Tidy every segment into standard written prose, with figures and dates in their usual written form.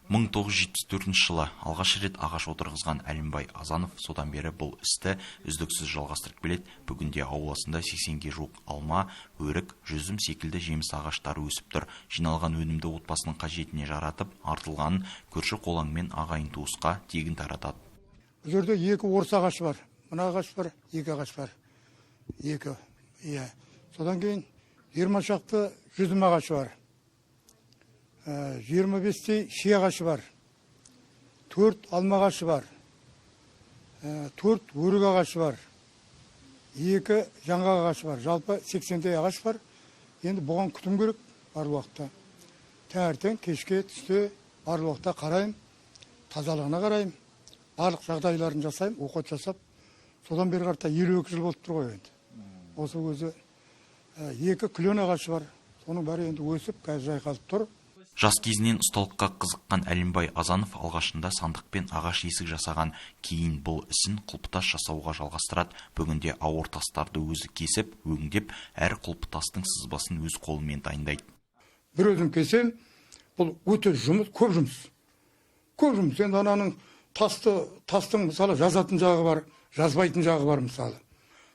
1974 жылы алғаш рет ағаш отырғызған Әлімбай Азанов содан бері бұл істі үздіксіз жалғастырып келеді. Бүгінде ауласында 80-ге жуық алма, өрік, жүзім секілді жеміс ағаштары өсіп тұр. Жиналған өнімді отбасының қажетіне жаратып, артылғанын көрші-қолаң мен ағайын-туысқа тегін таратады. Бұл жерде екі орыс ағашы бар. Мына ағаш бар, екі ағаш бар. Екі, иә. Содан кейін 20 шақты жүзім ағашы бар. 25-тей ши ағашы бар. 4 алма ағашы бар. 4 өрік ағашы бар. 2 жаңғақ ағашы бар. Жалпы 80-дей ағаш бар. Енді бұған күтім керек барлық уақытта. Таңертең, кешке, түсте барлық уақытта қараймын, тазалығына қараймын, барлық жағдайларын жасаймын, уход жасап. Содан бері қарата 52 жыл болып тұр ғой енді. Осы өзі 2 клен ағашы бар. Соның бәрі енді өсіп, қазір жайқалып тұр. Жас кезінен ұсталыққа қызыққан Әлімбай Азанов алғашында сандықпен ағаш есік жасаған, кейін бұл ісін құлпытас жасауға жалғастырады. Бүгінде ауыр тастарды өзі кесіп, өңдеп, әр құлпытастың сызбасын өз қолымен дайындайды. Бір өзім кесем, бұл өте жұмыс, көп жұмыс. Көп жұмыс. Енді ананың тастың мысалы жазатын жағы бар, жазбайтын жағы бар мысалы.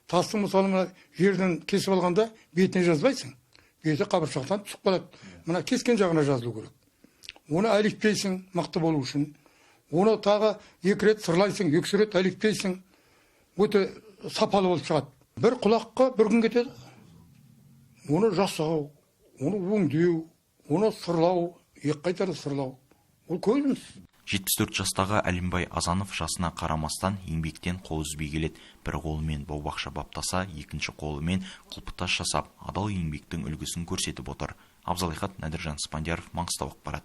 Тастың мысалы мына жерден кесіп алғанда бетіне жазбайсың. Беті қабыршақтан түсіп қалады. Мына кескен жағына жазылу керек. Оны әлектейсің мықты болу үшін. Оны тағы 2 рет сырлайсың, 2 рет әлектейсің. Өте сапалы болып шығады. Бір құлаққа бір күн кетеді. Оны жасау, оны өңдеу, оны сырлау, екі қайтара сырлау. Ол көп жұмыс. 74 жастағы Әлімбай Азанов жасына қарамастан еңбектен қол үзбей келеді. Бір қолымен бау-бақша баптаса, екінші қолымен құлпытас жасап, адал еңбектің үлгісін көрсетіп отыр. Абзал Ихат, Нәдіржан Спандияров, Маңғыстау ақпарат.